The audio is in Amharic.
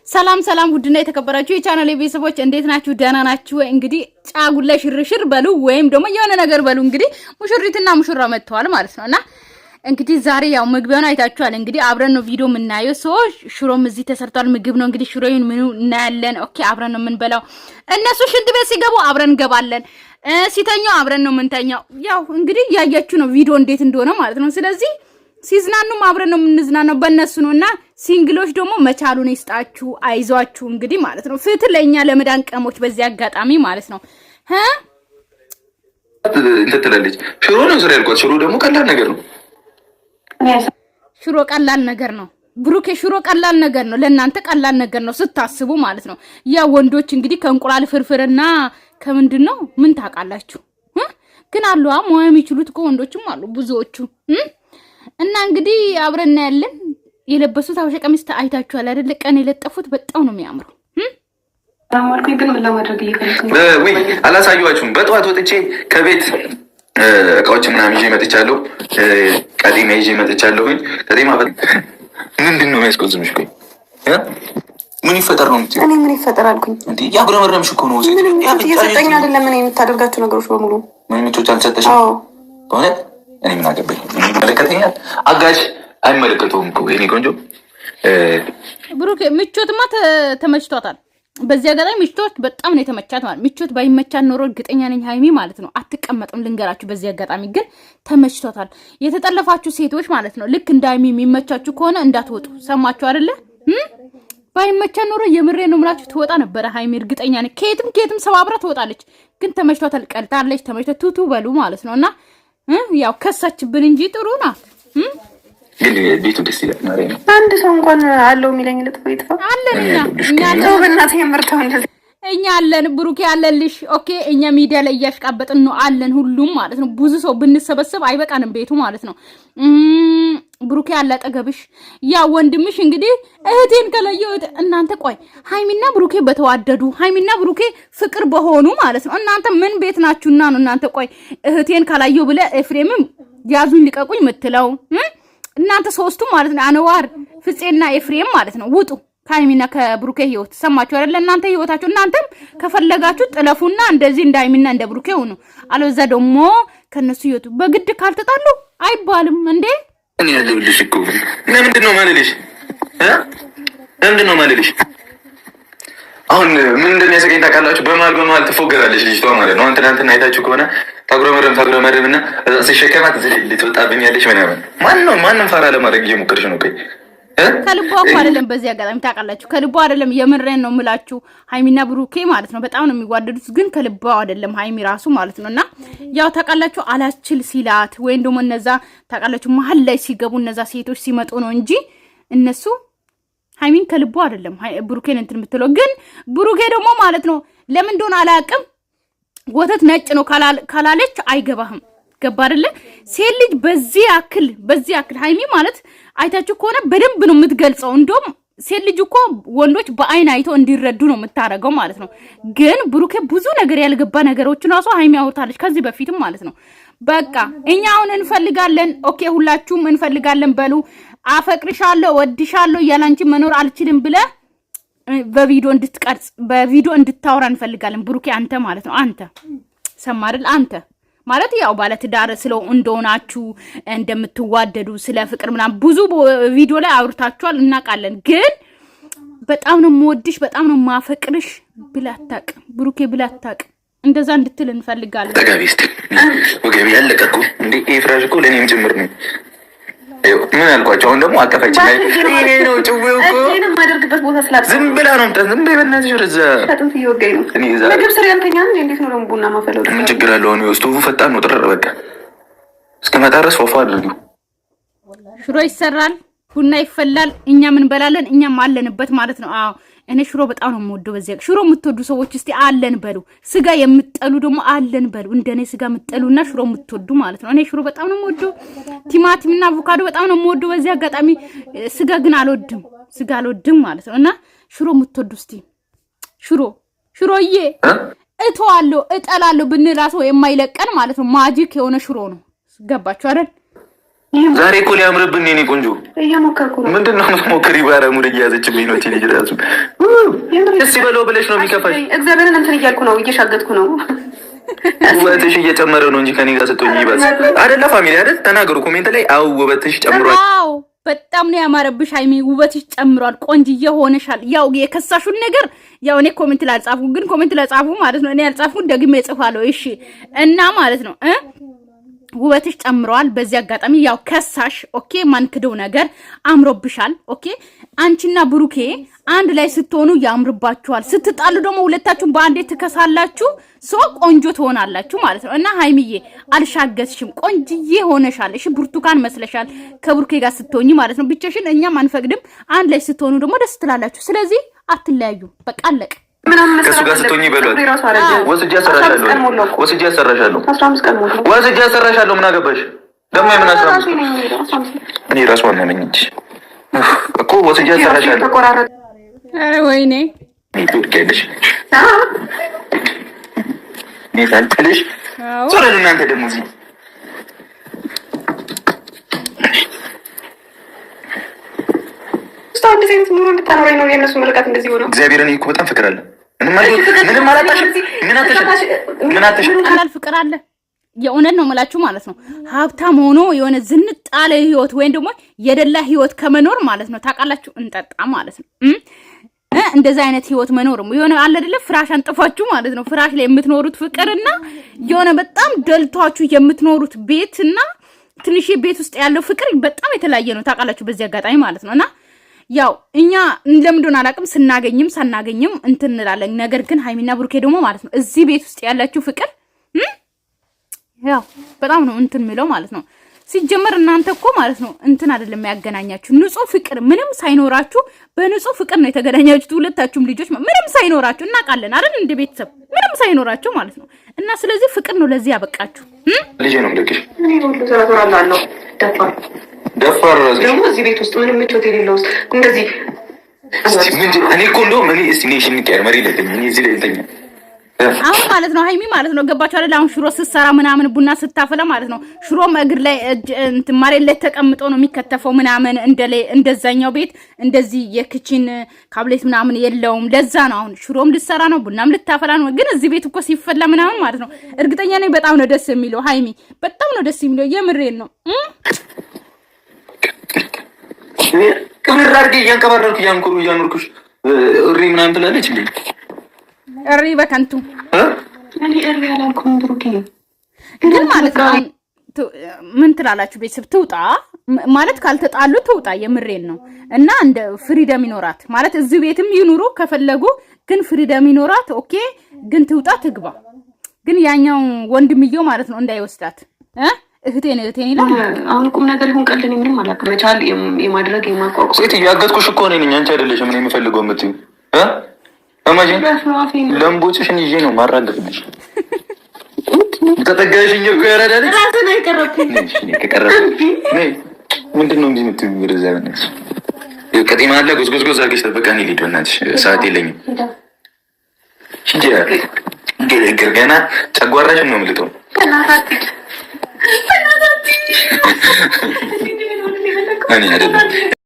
ሰላም ሰላም፣ ውድና የተከበራችሁ የቻናል ቤተሰቦች እንዴት ናችሁ? ደህና ናችሁ ወይ? እንግዲህ ጫጉላ ሽርሽር በሉ ወይም ደግሞ የሆነ ነገር በሉ። እንግዲህ ሙሽሪትና ሙሽራ መጥተዋል ማለት ነውና እንግዲህ ዛሬ ያው መግቢያውን አይታችኋል። እንግዲህ አብረን ነው ቪዲዮ የምናየው። So ሽሮም እዚህ ተሰርቷል። ምግብ ነው እንግዲህ ሽሮውን ምኑ እናያለን። Okay አብረን ነው የምንበላው። እነሱ ሽንት ቤት ሲገቡ አብረን እንገባለን፣ ሲተኛው አብረን ነው የምንተኛው። ያው እንግዲህ እያያችሁ ነው ቪዲዮ እንዴት እንደሆነ ማለት ነው። ስለዚህ ሲዝናኑም አብረን ነው የምንዝናናው በእነሱ ነው። እና single ኦች ደግሞ መቻሉን ይስጣችሁ፣ አይዟችሁ እንግዲህ ማለት ነው። ፍትህ ለእኛ ለመዳን ቀሞች በዚህ አጋጣሚ ማለት ነው። እንትን ትላለች። ሽሮ ነው ስራ ያልኳት። ሽሮ ደግሞ ቀላል ነገር ነው። ሽሮ ቀላል ነገር ነው። ብሩኬ ሽሮ ቀላል ነገር ነው። ለእናንተ ቀላል ነገር ነው ስታስቡ ማለት ነው። ያ ወንዶች እንግዲህ ከእንቁላል ፍርፍርና ከምንድን ነው ምን ታውቃላችሁ? ግን አሉ ሙያ የሚችሉት እኮ ወንዶችም አሉ ብዙዎቹ። እና እንግዲህ አብረን እናያለን። የለበሱት ሀበሻ ቀሚስ አይታችኋል አይደለ? ቀን የለጠፉት በጣም ነው የሚያምረው። ግን ምን ለማድረግ እየፈለክ ነው? ወይ አላሳየኋችሁም። በጠዋት ወጥቼ ከቤት እቃዎች ምናምን ይዤ መጥቻለሁ። ቀጤማ ይዤ መጥቻለሁኝ። ቀጤማ ምንድን ነው የሚያስቆዝምሽ? ቆይ ምን ይፈጠር ነው የምትይው? እኔ ምን ይፈጠር አልኩኝ? እንዴ ያጉረመረምሽ እኮ ነው። ምንም እየሰጠኝ አይደለም። እኔ የምታደርጋቸው ነገሮች በሙሉ ምን ምቾት አልሰጠሽም? እውነት እኔ ምን አገባኝ? ይመለከተኛል? አጋዥ አይመለከተውም እኮ የኔ ቆንጆ። ብሩክ ምቾትማ ተመችቷታል። በዚህ አጋጣሚ ምቾት በጣም ነው የተመቻት ማለት ምቾት ባይመቻት ኖሮ እርግጠኛ ነኝ ሀይሚ ማለት ነው አትቀመጥም። ልንገራችሁ፣ በዚህ አጋጣሚ ግን ተመችቷታል። የተጠለፋችሁ ሴቶች ማለት ነው ልክ እንደ ሀይሚ የሚመቻችሁ ከሆነ እንዳትወጡ። ሰማችሁ አይደለ? ባይመቻት ኖሮ የምሬ ነው የምላችሁ ትወጣ ነበረ ሀይሚ፣ እርግጠኛ ነኝ። ከየትም ከየትም ሰባብራ ትወጣለች። ግን ተመችቷታል፣ ቀልጣለች። ተመችቷ ቱቱ በሉ ማለት ነው እና ያው ከሳችብን እንጂ ጥሩ ናት። ግን ቤቱ ደስ ይላል። ማርያም አንድ ሰው እንኳን አለው የሚለኝ ልጥፎ ይጥፋ አለን እኛ በእናትህ የምርተው እንደዚህ እኛ አለን፣ ብሩኬ አለልሽ። Okay እኛ ሚዲያ ላይ እያሽቃበጥን ነው አለን፣ ሁሉም ማለት ነው። ብዙ ሰው ብንሰበሰብ አይበቃንም ቤቱ ማለት ነው። ብሩኬ አለ አጠገብሽ፣ ያ ወንድምሽ እንግዲህ እህቴን ከለየው እናንተ ቆይ ሃይሚና ብሩኬ በተዋደዱ ሃይሚና ብሩኬ ፍቅር በሆኑ ማለት ነው። እናንተ ምን ቤት ናችሁና ነው እናንተ ቆይ እህቴን ካላየው ብለ ኤፍሬምም ያዙኝ ልቀቁኝ ምትለው እናንተ ሶስቱ ማለት ነው። አነዋር ፍፄና ኤፍሬም ማለት ነው። ውጡ ከሃይሚና ከብሩኬ ህይወት ሰማችሁ አይደለ? እናንተ ህይወታችሁ እናንተም ከፈለጋችሁ ጥለፉና እንደዚህ እንደ ሃይሚና እንደ ብሩኬ ሁኑ። አለበዛ ደግሞ ከነሱ ህይወቱ በግድ ካልተጣሉ አይባልም እንዴ። እኔ ያለሁልሽ እኮ ለምንድን ነው ማልልሽ? ለምንድን ነው ማልልሽ? አሁን ምን እንደሚያሰገኝ ታውቃላችሁ? በመሀል በመሀል ትፎገራለች ልጅቷ ማለት ነው። አሁን ትናንትና አይታችሁ ከሆነ ታጉረመረም ታጉረመረም እና ሲሸከማት ልትወጣብኛለች ምናምን። ማነው ማንም ፋራ ለማድረግ እየሞከረች ነው። ቆይ ከልቧ እኮ አይደለም። በዚህ አጋጣሚ ታውቃላችሁ፣ ከልቧ አይደለም። የምሬን ነው የምላችሁ። ሀይሚና ብሩኬ ማለት ነው በጣም ነው የሚዋደዱት፣ ግን ከልቧ አይደለም ሀይሚ ራሱ ማለት ነው። እና ያው ታውቃላችሁ አላችል ሲላት ወይም ደግሞ እነዛ ታውቃላችሁ መሀል ላይ ሲገቡ እነዛ ሴቶች ሲመጡ ነው እንጂ እነሱ ሀይሚን ከልቧ አይደለም ብሩኬን እንትን የምትለው። ግን ብሩኬ ደግሞ ማለት ነው ለምን እንደሆነ አላውቅም፣ ወተት ነጭ ነው ካላለች አይገባህም። ገባ አይደለ? ሴት ልጅ በዚህ ያክል በዚህ ያክል ሀይሚ ማለት አይታችሁ ከሆነ በደንብ ነው የምትገልጸው። እንደውም ሴት ልጅ እኮ ወንዶች በአይን አይቶ እንዲረዱ ነው የምታደርገው ማለት ነው። ግን ብሩኬ ብዙ ነገር ያልገባ ነገሮችን ራሱ ሀይሚ አውርታለች ከዚህ በፊትም ማለት ነው። በቃ እኛ አሁን እንፈልጋለን፣ okay ሁላችሁም እንፈልጋለን በሉ። አፈቅርሻለሁ፣ ወድሻለሁ እያለ አንቺ መኖር አልችልም ብለ በቪዲዮ እንድትቀርጽ በቪዲዮ እንድታወራ እንፈልጋለን። ብሩኬ አንተ ማለት ነው አንተ ሰማ አይደል አንተ ማለት ያው ባለትዳር ስለ እንደሆናችሁ እንደምትዋደዱ ስለ ፍቅር ምናምን ብዙ ቪዲዮ ላይ አውርታችኋል፣ እናውቃለን። ግን በጣም ነው የምወድሽ በጣም ነው የማፈቅርሽ ብላ አታውቅም ብሩኬ፣ ብላ አታውቅም። እንደዛ እንድትል እንፈልጋለን። ጠጋቢ ስትል ወገቤ ያለቀ እኮ እንዴ! ይሄ ፍራሽ እኮ ለእኔም ጭምር ነው። ምን አልኳቸው? አሁን ደግሞ አቀፈች። ይሄ ነው ጭዌው እኮ የማደርግበት ቦታ ስላጣሁ ዝም ብላ ነው የምጠ ዝም በይ በእናትሽ ወደዛ። አጥንት እየወጋኝ ነው። እኔ እዛ ምግብ ስሪ አንተኛ እንዴት ነው ደግሞ ቡና ማፈለው? ምን ችግር አለው? አሁን ስቶቡ ፈጣን ነው። ጥርር በቃ እስከመጣ ድረስ ፎፋ አድርጊው። ሽሮ ይሰራል፣ ቡና ይፈላል፣ እኛም እንበላለን፣ እኛም አለንበት ማለት ነው። አዎ እኔ ሽሮ በጣም ነው የምወደው። በዚያ ሽሮ የምትወዱ ሰዎች እስቲ አለን በሉ። ስጋ የምትጠሉ ደግሞ አለን በሉ። እንደኔ ስጋ የምትጠሉና ሽሮ የምትወዱ ማለት ነው። እኔ ሽሮ በጣም ነው የምወደው። ቲማቲምና አቮካዶ በጣም ነው የምወደው። በዚህ አጋጣሚ ስጋ ግን አልወድም፣ ስጋ አልወድም ማለት ነው። እና ሽሮ የምትወዱ እስቲ ሽሮ ሽሮዬ እተዋለሁ እጠላለሁ ብንል ራሱ የማይለቀን ማለት ነው። magic የሆነ ሽሮ ነው። ገባችሁ አይደል? ዛሬ እኮ ሊያምርብን የኔ ቆንጆ። እየሞከርኩ ነው። ምንድን ነው የምትሞክሪው? ኧረ mood እየያዘችብኝ ነው። ልጅ እራሱ ደስ ይበለው ብለሽ ነው የሚከፋሽ። እግዚአብሔርን እንትን እያልኩ ነው፣ እየሻገጥኩ ነው። ውበትሽ እየጨመረ ነው እንጂ ከኔ ጋር ስትሆኚ ይባስ አይደለ? Family አይደል? ተናገሩ comment ላይ። አው ውበትሽ ጨምሯል። አዎ በጣም ነው ያማረብሽ ሀይሚ፣ ውበትሽ ጨምሯል፣ ቆንጅዬ ሆነሻል። ያው የከሳሹን ነገር ያው እኔ comment ላይ አልጻፍኩም፣ ግን comment ላይ ጻፉ ማለት ነው። እኔ ያልጻፍኩት ደግሜ እጽፋለሁ። እሺ እና ማለት ነው ውበትሽ ጨምረዋል። በዚህ አጋጣሚ ያው ከሳሽ okay፣ ማንክደው ነገር አምሮብሻል። Okay አንቺና ብሩኬ አንድ ላይ ስትሆኑ ያምርባችኋል። ስትጣሉ ደግሞ ሁለታችሁም በአንዴ ትከሳላችሁ፣ so ቆንጆ ትሆናላችሁ ማለት ነው። እና ሀይሚዬ አልሻገትሽም፣ ቆንጅዬ ሆነሻል። እሺ ብርቱካን መስለሻል ከብሩኬ ጋር ስትሆኚ ማለት ነው። ብቻሽን እኛም አንፈቅድም። አንድ ላይ ስትሆኑ ደግሞ ደስ ትላላችሁ። ስለዚህ አትለያዩ። በቃ አለቀ። ከእሱ ጋር ስትሆኚ በሏት። ወስጄ አሰራሻለሁ፣ ወስጄ አሰራሻለሁ፣ ወስጄ አሰራሻለሁ። ምን አገባሽ ደግሞ? የምን 15? እኔ ራሱ አመመኝ እንጂ እኮ ወስጄ አሰራሻለሁ። ኧረ ወይኔ ትወድቂያለሽ። እኔ ሳልጥልሽ ዞር በሉ እናንተ ደግሞ እዚህ እንደዚህ አይነት ኑሮ እንድታኖረኝ ነው የእነሱ ምርቃት እንደዚህ ሆነው። እግዚአብሔርን እኮ በጣም ፍቅር አለ። ምንም አላጣሽም። ምን አተሽም? ምን አተሽም? ፍቅር አለ። የእውነት ነው የምላችሁ ማለት ነው። ሀብታም ሆኖ የሆነ ዝንጥ ያለ ህይወት ወይም ደግሞ የደላ ህይወት ከመኖር ማለት ነው ታውቃላችሁ፣ እንጠጣ ማለት ነው። እንደዛ አይነት ህይወት መኖርም የሆነ አለ አይደለ፣ ፍራሽ አንጥፋችሁ ማለት ነው ፍራሽ ላይ የምትኖሩት ፍቅርና የሆነ በጣም ደልቷችሁ የምትኖሩት ቤትና ትንሽ ቤት ውስጥ ያለው ፍቅር በጣም የተለያየ ነው ታውቃላችሁ፣ በዚህ አጋጣሚ ማለት ነው። እና ያው እኛ ለምን እንደሆነ አላውቅም፣ ስናገኝም ሳናገኝም እንትን እንላለን። ነገር ግን ሀይሚና ብሩኬ ደግሞ ማለት ነው እዚህ ቤት ውስጥ ያላችሁ ፍቅር ያው በጣም ነው እንትን የሚለው ማለት ነው። ሲጀመር እናንተ እኮ ማለት ነው እንትን አይደለም ያገናኛችሁ፣ ንጹህ ፍቅር ምንም ሳይኖራችሁ በንጹህ ፍቅር ነው የተገናኛችሁት። ሁለታችሁም ልጆች ምንም ሳይኖራችሁ እናውቃለን አይደል? እንደ ቤተሰብ ምንም ሳይኖራችሁ ማለት ነው። እና ስለዚህ ፍቅር ነው ለዚህ ያበቃችሁ። ልጄ ነው የምልክሽ። ደፋር ደግሞ እዚህ ቤት ውስጥ ምንም ምቾት የሌለው ውስጥ እንደዚህ እኔ እኮ እንደውም እኔ እስኪ እኔ እንቀያየር መሬት ላይ ተኛ፣ እኔ እዚህ ላይ ልተኛ አሁን ማለት ነው ሀይሚ ማለት ነው ገባችሁ አይደል? አሁን ሽሮ ስትሰራ ምናምን ቡና ስታፈላ ማለት ነው ሽሮም እግር ላይ እንትን መሬት ላይ ተቀምጦ ነው የሚከተፈው ምናምን እንደዛኛው ቤት እንደዚህ የ kitchen cabinet ምናምን የለውም። ለዛ ነው አሁን ሽሮም ልትሰራ ነው ቡናም ልታፈላ ነው። ግን እዚህ ቤት እኮ ሲፈላ ምናምን ማለት ነው እርግጠኛ ነኝ በጣም ነው ደስ የሚለው። ሀይሚ በጣም ነው ደስ የሚለው። የምሬን ነው። ቅብር አድርጌ እያንቀባረርኩ እያንኩሩ እያኖርኩሽ እሪ ምናምን ትላለች እንዴ? እሪ በከንቱ እኔ እሪ አላልኩም። ብሩኬ ግን ማለት ነው ምን ትላላችሁ ቤተሰብ? ትውጣ ማለት ካልተጣሉ ትውጣ። የምሬን ነው። እና እንደ freedom ይኖራት ማለት እዚህ ቤትም ይኑሩ ከፈለጉ፣ ግን freedom ይኖራት። Okay፣ ግን ትውጣ ትግባ። ግን ያኛው ወንድምየው ማለት ነው እንዳይወስዳት እህቴን እህቴን ይላል። አሁን ቁም ነገር ይሁን ቀልድ እኔ ምንም አላውቅም። መቻል የማድረግ የማቋቋም ሴትዮ ያገጥኩሽ እኮ እኔ ነኝ፣ አንቺ አይደለሽም። እኔ የምፈልገው የምትይው እማጂን ለምቦጭሽን ይዤ ነው ማራገፍልሽ። ተጠጋሽኝ እኮ ያረዳል። ምንድን ነው እንዲህ የምትይው? ወደዚያ በእናትሽ ቀጤማ አለ ጎዝጎዝጎዝ አድርገሽ ጠብቃ። እኔ ልሂድ በእናትሽ ሰዓት የለኝም። ገና ጨጓራሽን ነው የምልጠው። እኔ አይደለም።